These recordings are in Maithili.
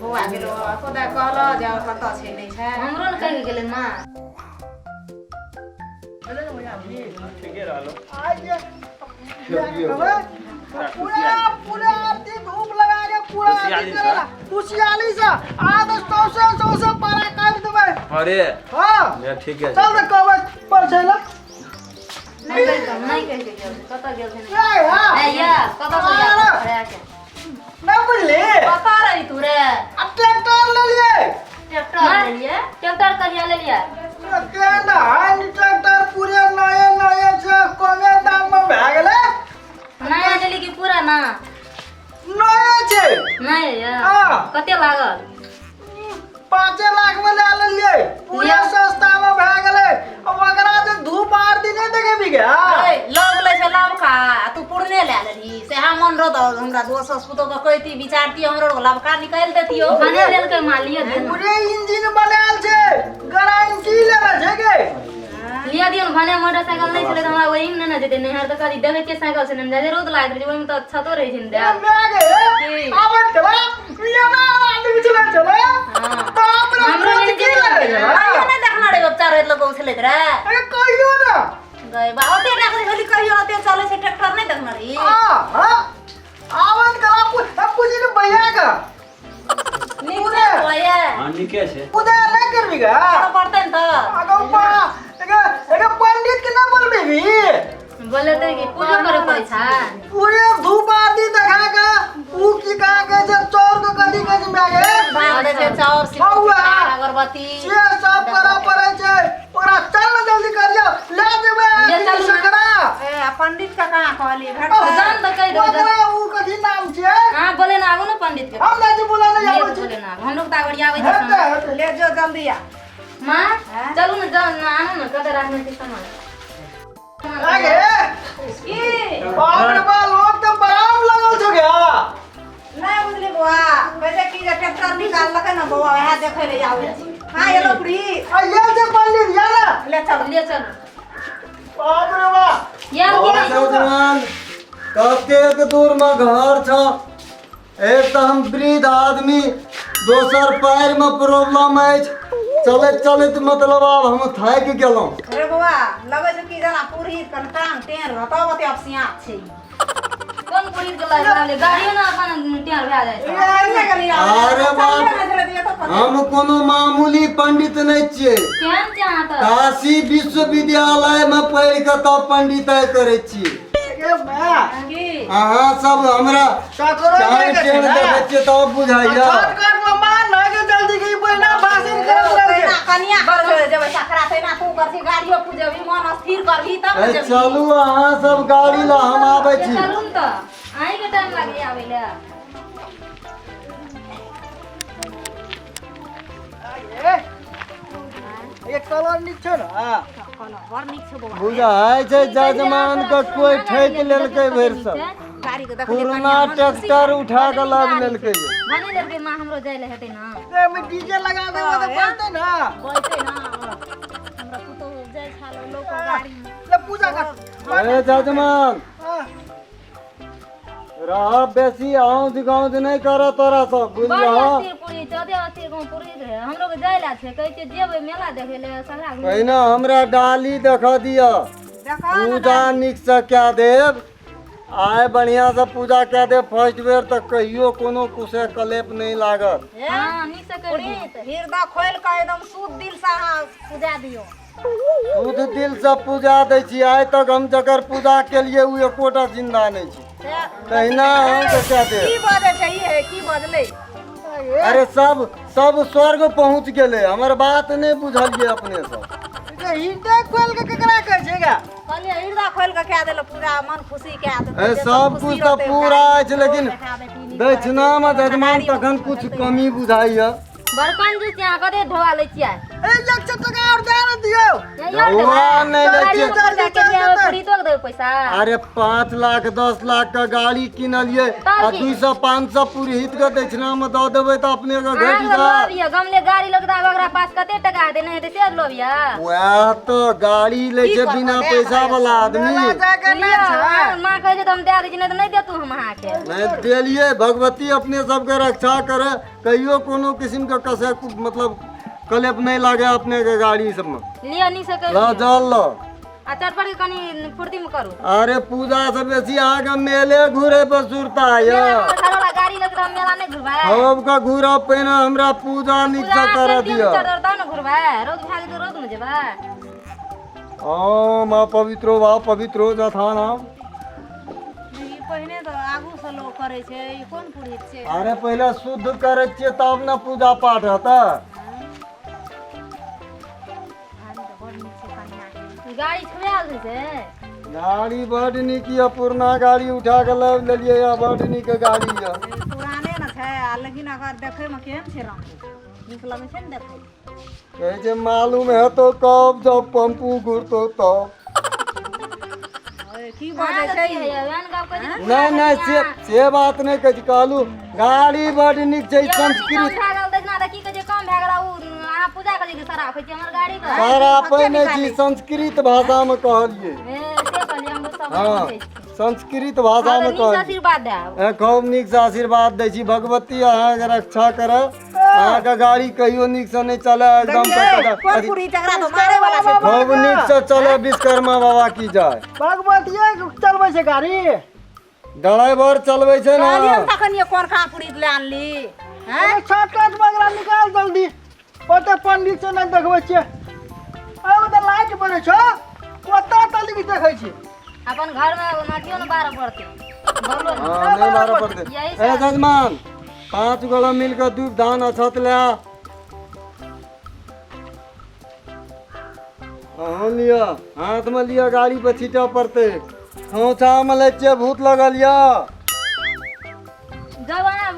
बौआ गेलो कोदा कहलो जे कतऽ छै नहि छै। हमरो ने कहि गेलै माँ। ठीके रहलो। पूरा पूरा आरती धूप लगा के पूरा खुशियाली से। खुशियाली से आज सौसे सौसे पारा काट देबै। अरे हाँ ये ठीक है। चल तऽ कहबै पर छै ला। नहि कहि कऽ, नहि कहि के गेल छै, कतऽ गेल छै? ए, हाँ। ए या कतऽ से गेल छै फड़ाके? नहि बुझली? कतऽ रही तू रे? आ ट्रैक्टर लेलियै। ट्रैक्टर लेलियै? ट्रैक्टर कहिया लेलियै? सेकेंड हैंड ट्रैक्टर पूरे नये नये छै, कमे दाम में भए गेलै। नया लेली कि पुराना? नये छै। नहि या हाँ। कते लागल? 5 लाख में ले लेलियै, पूरा लिअ। सस्ता में भए गेलै। अब ओकरा जे धूप आरती नहि देखेबी गे? ए, लव लै छै लवका आ तू पुरने लए लेलही, सएह मन रहत। हमरा दोस पुतोह के कहती, विचारती, हमरो लवका निकालि देतियो। भने लेलकै माँ, लिअ दियौ ने। पूरे इंजन बनायल छै, गारंटी लेने छै गे। लिअ दियौ ने भने। मोटरसाइकिल नहि छलै तऽ हमरा ओहिमे ने जेतै नैहर, तऽ कहली देखै छियै साइकिल से ने जाइ, रौद लागैत रहै छै ओहिमे, तऽ छतो रहै छै ने ए देल। माय गे। की? आबत कला एना आदमी चलै छलै। बाप रे। हमरो रोज लेने की जेबै लगै ने। छलै? कहियो नहि देखने रही बच्चा रहै लोक उछलैत रहे। अरे कहियो ना। गई बा, ओते देखने छली, कहियो ओते चलै छै ट्रैक्टर नहि देखने रही। हाँ हाँ, आबत कला पूछी ने भैया का। नीक छै बौआ। हाँ, नीके छै। पूजा नहि करबी गे? करऽ पड़तै ने तऽ। आगो पा एके एके पंडित के ना बोलबी भी? बोलतै कि पूजो करे पड़ै छै। पूरे धूप आरती देखा के ऊ की कहा के जे चोर के कथी कहै छै माय गे? भांग दै छै, चाउर, सिन्दूर, बौआ। अगरबत्ती से सब करऽ पड़ै छै ओकरा। चल ने, जल्दी करियौ, ले जेबै। ले चलू ने। सकरा। ए, आ पंडित के कहाँ कहलियै भेटतै? जान तऽ कहि देबै। ओकरा ऊ कथी नाम छै? अहाँ बोले ने आबू ने पंडित के। हम नहि छी बोला, नहि ले आबै छी। बोले ने आबू, हमलोग तऽ आबड़ी आबै छै। हेतै हेतै। ले जो जल्दी आ। माँ, चलू ने, जाउ ने, आनू ने, कतऽ राखने छी सामान? आगे। की? बाप रे बा, लोग तऽ बराम लगल छौ गया। नहि बुझली बौआ, कहै छै कि जे ट्रैक्टर निकाललकै ने बौआ, वएह देखै लए आबै छी। हाँ, एलो बुढ़ी। आ ये जे पंडित या ना। ले चल। ले चलू। बाप रे बा। यार की? नौजवान, कतेक दूरमे घर छ? एक तऽ हम वृद्ध आदमी, दोसर पैरमे प्रॉब्लम अछि, चलैत चलैत मतलब आब हम थाकि गेलहुँ। रे बौआ, लगै छै कि जेना पुरहित कन टांग टेढ़ रहतौ, ओते अपसियाँत छै। कोन पुलिस के लागले गाड़ियो ने अपन टेढ़ भए जाइ छै। अरे बाप, हम कोनो मामूली पंडित नहि छियै। केहन छै अहाँ तऽ? काशी विश्वविद्यालयमे पढ़ि कऽ तब पंडिताइ करै छियै। ए माय। की? अहाँ सब हमरा सकरो चारि के छै टेढ़ ना। देखै छियै तब बुझाइया। शॉर्टकट में मान ना के जल्दी के पहिना भाषण करत रहे। कनिया कर जेबै सखरा, तैना तू करछी, गाड़ियो पूजबी, मन स्थिर करबी तब ने ए, जेबही। चलू अहाँ सब गाड़ी ला, हम आबै छी। चलू ने तऽ, अहीँके टाइम लागैए आबै लए। ये कलर नीक छै ने? बड़ नीक छै बौआ। बुझाइ छै जजमान के कोइ ठकि लेलकै भरि सब। गाड़ी के देखलियै। पुरना ट्रैक्टर उठा कऽ लाबि लेलकै। भने लेलकै माँ, हमरो जाइ लए हेतै ने। एमे डीजे लगा देबै तऽ बजतै ने। बजतै ने, हमरा पुतोहु जाइ छल लोक गाड़ी में। ले पूजा कर। ए जजमान, हाँ। रहब बेसी आउज गाउज नहि कर तोरा सब। बड़ बुझलह? अस्थिर पूरी छै, ओते अस्थिर गाँव पूरी रहै। हमरो के जाइ लए छै, कहै छियै जेबै मेला देखै लए, सगरा घुमै। पहिने हमरा डाली देख दिअ। देखऽ ने। पूजा नीकसँ कए देब आइ, बढ़िआँसँ पूजा कए देब फर्स्ट बेर, तऽ कहियो कोनो कुशे कलेप नहि लागत। हँ, नीक से करि दियौ। पुरीत, हृदय खोलि कऽ एकदम शुद्ध दिल से अहाँ पूजा दियौ। शुद्ध दिलसँ पूजा दै छी। आइ तक हम जकर पूजा केलियै ओ एकोटा जिन्दा नहि छै, तहिना अहूँके कए की देब। बजै छै ई? हे, की बजलै? अरे सब सब स्वर्ग पहुँच गेलै, हमर बात नहि बुझलियै अपने सब। हृदय खोल के केकरा कहै छै गा? कहलियै हृदय खोलि कऽ कए देलक पूरा, मन खुशी कए देलक। ए, जे सब खुशी कुछ तऽ रहतै, पूरा ओकरा अछि, लेकिन देखा देती, नीक दक्षिणामे रहतै, जजमान तखन कुछ कमी बुझाइए। बड़ कंजूस छै अहाँ, कते ढोआ लै छियै। ए, 100 टका और दे ने दियौ। ढौआ नहि लै छियै। पूरी तो देबै। पैसा। अरे 5 लाख 10 लाख के गाड़ी किनलियै तब आ की? 200 500 पुरोहित के दक्षिणा में दऽ देबै तऽ अपने के घटि अहाँके जायत। लोभ यऽ, गमले गाड़ी लऽ के तऽ आब ओकरा पास कते टका हेतै, नहि हेतै से लोभ यऽ। वएह तऽ गाड़ी लै छै की बिना करबै, पैसा वाला आदमी। मेला जाके नहि लिअ, छै। अहाँ माँ कहै छै तऽ हम दए दै छी, नहि तऽ नहि देतू हम अहाँके। नहि देलियै, भगवती अपने सबके रक्षा करे, कहियो कोनो किस्म के कसे मतलब कलेप नहि लागे अपने के गाड़ी सबमे। लिअ नीक से करि ल लिअ। जल ल। आ चटपट के कनि फुर्ती में करू। अरे पूजा से बेसी अहाँके मेले घूरे पर सुरता यऽ। मेला घरवाला गाड़ी लऽ के तऽ हम मेला नहि घुरबै। हम का घूरब पहिने हमरा पूजा नीक पूजा से अहाँ करऽ करि दियौ दिअ। ने चढ़ तब ने घुरबै। रौद भए जेतै, रौद मे जेबै। ओम अपवित्रो वा पवित्रो जथा नाम। ई पहिने तऽ आगू से लोक करै छै, ई कोन पुरोहित छै? अरे पहिले शुद्ध करै छियै तब ने पूजा पाठ हेतै। गाड़ी छुआयल छै से? गाड़ी बड नीक यऽ, पुरना गाड़ी उठा के लाबि लेलियै यऽ, बड नीक गाड़ी यऽ। पुराने ने छै आ लेकिन अगर देखैमे केहन छै रंग, नीक लगै छै ने देखैमे। कहै छै मालूम हेतौ कब जब पंपू घुरतौ तब। ओए, की बजै छै की ई? होइए? एहन गप कहै छै। नहि नहि, से बात नहि कहै छी, कहलू गाड़ी बड नीक छै। ये कम संस्कृत भए गेल देखना तऽ की कहै छै, कम भए गेल। आ उ अहाँ पूजा करै छी, शराब खाइ छी हमर गाड़ी के। शराब नहि छी, संस्कृत भाषामे कहलियै। ए, से कहलियै, हम सब नहि हँ बुझै छी। संस्कृत हँ, भाषामे तऽ नीक से कहलियै। आशीर्वाद देब। ए, खूब नीक से आशीर्वाद दै छी, भगवती अहाँके रक्षा करे, अहाँके गाड़ी कहियो नीक से नहि चले एकदम देखियै, कोन पुरोहित एकरा तऽ मारे वाला छै। खूब नीक से चले, विश्वकर्मा बाबा की जय। भगवतिये चलबै छै गाड़ी। ड्राइवर चलबै छै ने। कहलियै तखन ये कोन कहाँ पुरोहित लए आनली हैं? अरे शॉर्टकट वगैरह निकाल जल्दी, ओते पंडित से नहि देखबै छियै। अरे ओतऽ लाइट बरै छौ, ओतऽ तलिक देखै छी। अपन घर में नथियो ने बारह पड़तै। बोलो ने। हाँ, नहीं बारह पड़तै। यही ए सब। जजमान, 5 गोला मिल के दूध धान अछत ले आ। अहूँ लिअ, हाथ में लिअ, गाड़ी पर छीटऽ पड़तै। खोंचा में लै छियै, भूत लगल यऽ। जब अहाँ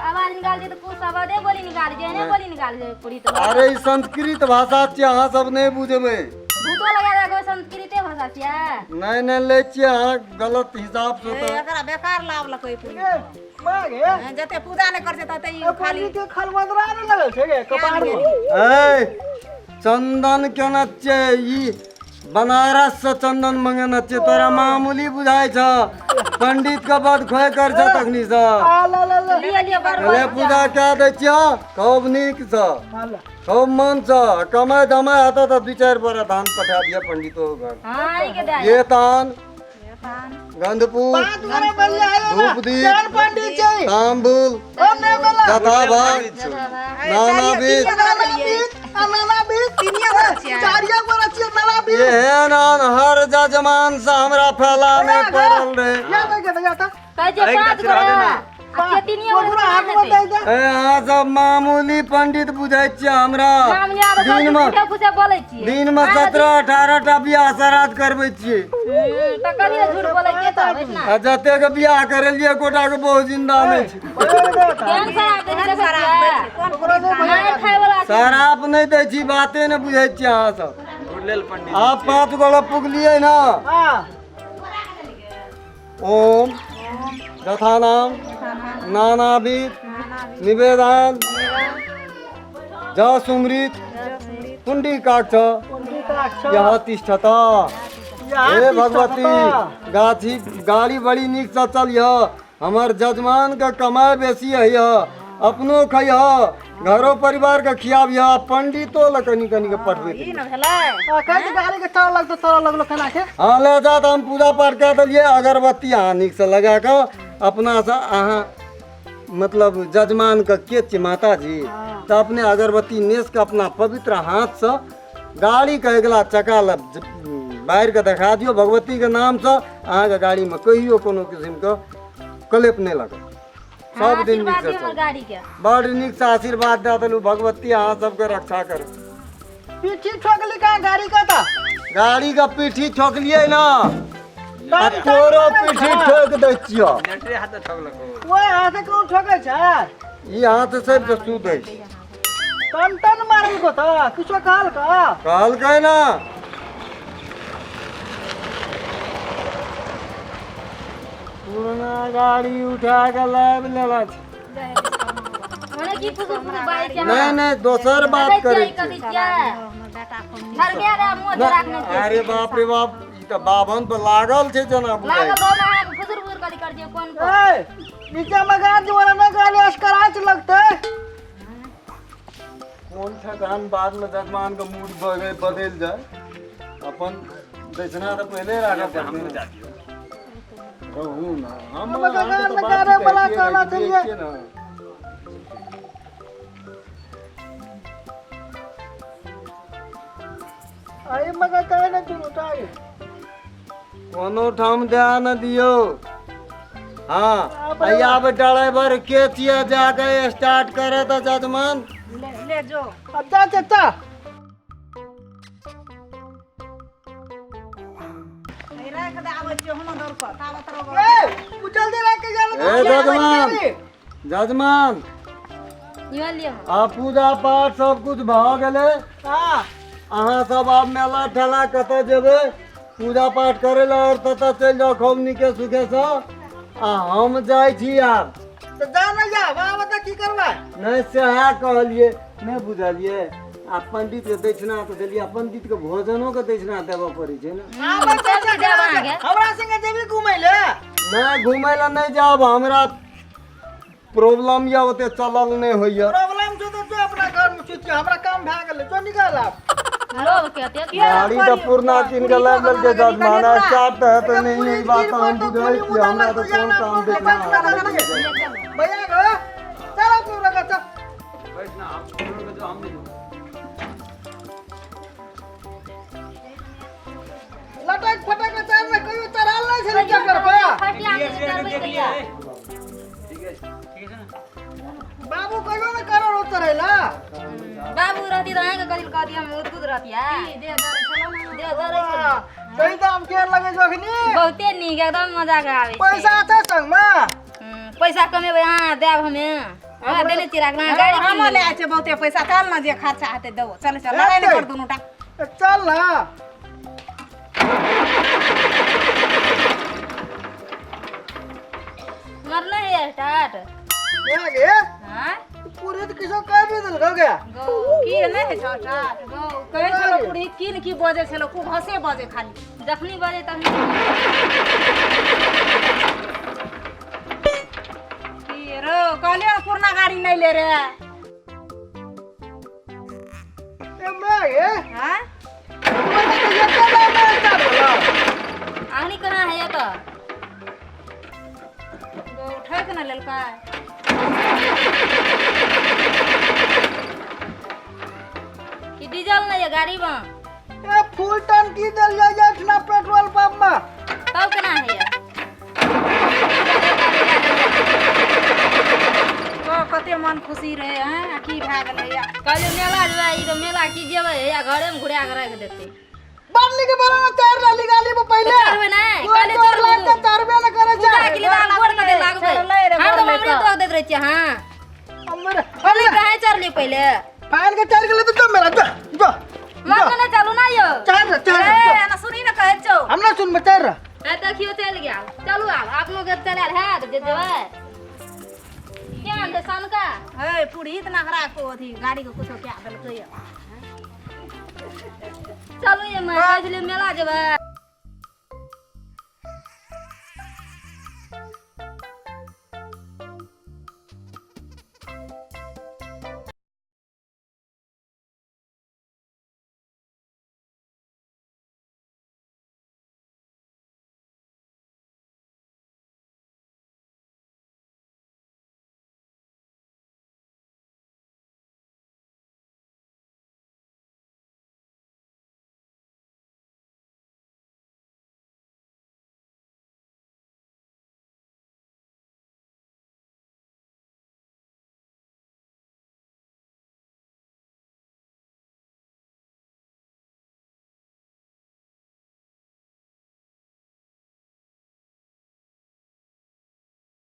आवाज निकाल दियै तऽ कुछ शब्दे बोली निकाल दियै, एहने बोली निकाल दियै पूरी तऽ। अरे ई संस्कृत भाषा छियै, अहाँ सब नहि बुझबै। भूतो लगा दे, कोइ संस्कृते भाषा छियै। नहि नहि लै छियै अहाँ गलत हिसाब से ए, तऽ। एकरा बेकार लाबलकै पुरोहित। ए, माँ गे। हैं, जते पूजा नहि करै छै तते ई ए, खाली पंडित के खलबदरा नहि लगल छै गे कपार में। ए चंदन केना छियै, ई बनारस से चंदन मंगेने छियै, तोरा मामूली बुझाइ छ? पंडित के बद खोए कर छ तखनी से। आ ला ला ला। लिअ लिअ बड़ अरे पूजा कए दै छियै खूब नीक से, आ ला। खूब मन से कमाइ धमाइ हेतौ तऽ 2-4 बोरा धान पठा दिअ पंडितो घर। हाँ, ई के दए। ये तान गंधपुर 5 गोरा मिल जाए ना। धूप दीप। केहन पंडित छै? तांबुल ओ नहि मिला। जथा भाग नाना बीत। नाना बीत, आ नाना बीत। तीनिये गोरा छियै। चारिये गोरा छियै, नाना बीत। एहन हर जजमान से हमरा फैला नहि पड़ल रहे। या नहि गेलै, या तऽ। कहै छै 5 गोरा आ के तीनिये गोरा ओकरा हाथ में दे दे। ए अहाँ सब मामूली पंडित बुझै छियै हमरा। मामूली आब सब दिन में झूठे फूसे बोलै छियै। दिन में 17-18 टा बियाह श्राद्ध करबै छियै। तऽ कथी लए झूठ बोलै छियै तब एतना? आ जतेक बियाह करेलियै एकोटा के बहु जिंदा नहि छै। केहन शराब दै छै देखै छियै? कोन पुरोहित मारि खाय वाला छै। शराब नहि दै छी, बाते नहि बुझै छियै अहाँ सब। गुड़लेल पंडित। आब 5 गोला पुगलियै ने। हाँ। ओम जथा नाम नानाविध निवेदन जसुमृत कुंडी काक्ष यह तिष्ठता। हे भगवती, गाछी गाड़ी बड़ी नीक से चलिह, हमर जजमान के कमाइ बेसी है, अपनो खइह, घरो परिवार के खियाबिह, पंडितो लए कनी कनी के पठबै। ई ने भेलै। आ कहै छै गाड़ी के तार लगतौ, तार लगलो केना के? हाँ ले जा, तऽ हम पूजा पाठ कए देलियै। अगरबत्ती अहाँ नीक से लगा कऽ अपना से अहाँ मतलब जजमान के के छियै माताजी, तऽ अपने अगरबत्ती नेस के अपना पवित्र हाथ से गाड़ी के अगिला चक्का लग बाहर के देखा दियौ भगवती के नाम से। अहाँके गाड़ी में कहियो कोनो किस्म के कलेप नहि लागत, सब दिन नीक आशीर्वाद से दियौ हमर चलत। गाड़ी के। बड़ नीक से आशीर्वाद दए देलहुँ, भगवती अहाँ सबके रक्षा करे। पीठी ठोकली कहाँ गाड़ी के तऽ? गाड़ी के पीठी ठोकलियै ने, आ तोरो पीठी ठोक दै छियौ। नेटरे हाथ ठोकलको। ओहि हाथे कोन ठोकै छै? ई हाथ सबके शुद्ध अछि। टन टन मारलको तऽ किछो कहलको? कहलकै ना। पुरना गाड़ी उठा के लाबि लेलक। मने की फुसुर फुसुर बाजै छै? नहि नहि, दोसर बात करै छी। कथी छियै? हमर बेटा खूब नीक। घर गया रे, मुँह राखने छियै। अरे बाप रे बाप, ई तऽ बाभन पर लागल छै जेना बुझाइ। लागल रहो ने, अहाँके फुसुर फुसुर कथी करै छियै? कोन कोन? ए, नीचा में गाड़ी वाला नहीं, गाड़ी स्क्रैच लगते। कोन ठकान बाद में जजमान के मूड बदलि जाय। अपन दक्षिणा तऽ पहिले राखऽ पड़तै ने। रहू ना, हम हम तऽ अहाँके तऽ गान बात करे वाला कहिए कहना रहै छलियै। छियै ने। अरे मगर कहे नहीं तू उठाए। कोनो ठाम ध्यान दियौ। हाँ, आब ड्राइवर के छियै जाके स्टार्ट करे तऽ जजमान। ले ले जो। अब जा चाचा। ए, राख दे, आबै छियै हम दौड़ कऽ ताबत रहो। ए, उ जल्दी राख के जा। ए जजमान, जजमान। इहो लिअ। आ पूजा पाठ सब कुछ भऽ गेलै। हां। अहाँ सब आब मेला ठेला कतऽ जेबै पूजा पाठ करै लए और ततऽ चलि जाउ खूब नीके सुखे सँ, आ हम जाइ छी आब। तऽ जा ना जा, बाबा बता की करबै? नहि सएह कहलियै, नहि बुझलियै? आ पंडित के दक्षिणा तऽ देलियै, आ पंडित के भोजनो के दक्षिणा देबऽ पड़ै छै ने। आबै चाचा। देब अहाँके। हमरा संगे जेबी घुमै ले? नहि, घुमै लए नहि जायब, हमरा प्रॉब्लम यऽ, ओते चलल नहि होइया। प्रॉब्लम छौ तऽ तू अपना घर में सुति, हमरा काम भए गेलै, तो निकल आब। लोभ के अतेक। गाड़ी तऽ पुरना कीन के लाबि लेलकै जजमान, स्टार्ट तऽ हेतै नहि। ई बात तऽ हम बुझै छियै, हमरा तऽ कोन काम देखना। भैया गो, चल अपनो लगा चल। बैठना, हम के जो हम नहीं। लटक फटक के चल रे, कहियो चढ़ाल नहीं छलै चक्कर पर। फटिया के चढ़बै कहिया? ठीक है, ठीक है ना? बाबू कहियो ने करो रोज चढ़ैला। बाबू रहती तऽ अहाँके कथी कहती? हम उदगुद रहती है। दे दे छलौ ने। दे दे रहै छलै। सही दाम के लगे छौ अखनी? बहुते नीक, एकदम मजा के आबै छै। पैसा छै संग में? पैसा कमेबै अहाँ, देब हमे। हमरा देने छियै राखना गाड़ी। हमो ले आइ छै बहुते पैसा, चल ने, जे खर्चा हेतै देबो। चल चल, लड़ाइ नहि कर दुनू टा। ए, चल ना। मरले है स्टार्ट। यहाँ गे। हाँ। पूरी तो किसो कह भी दिल गया। गौ की नहि होइ छौ ठाठ? गौ कहै छलौ पुरहित की ने की बजै छलौ, खूब हँसे बजै खाली। जखनी बजे तखनी। की रो कहलियौ पुरना गाड़ी नहि ले रे। ए मैं गे। हाँ। तू तो ये चला मैं चल बोला। अखनी कहाँ है तऽ? गौ ठोकि ने लेलकै। कि डीजल नहीं है गाड़ी में? ए, फुल टंकी देल जाय एठना पेट्रोल पंप में। तब केना है? गौ कते मन खुशी रहे हैं, आ की भए गेलै या? कहलियै मेला जेबै, ई तऽ मेला की जेबै, या घरे में घुरा के राखि देतै। बदली के बोला ना चार लाली गाली में पहले। चढ़बै नहि, कहलियै चढ़ चढ़बू। लाग के चढ़बे न करे छै। पूजा के लिए तऽ गोड़ कते लागबै। चढ़लै रे, हम तऽ गोड़ हमरे दोख दैत रहै छियै। हाँ। हमरे कहलियै कहाँ चढ़लियै पहिले? फाइल के चढ़ गेलै तो जो मेरा जो जो। मन नहि चलू ना यौ। चढ़ रे, चढ़ ए रे। एना सुनी ने कहै छौ। हम ना सुन में चढ़ रे। आ देखियौ चलि गेल। चलू आब अपनो के चलायल हैत जे जेबै। केहन छै सनका? हे पुरहित नखरा को अथी गाड़ी के कुछो कए देलकै या। चलू ये माय, कहै छलियै मेला जेबै।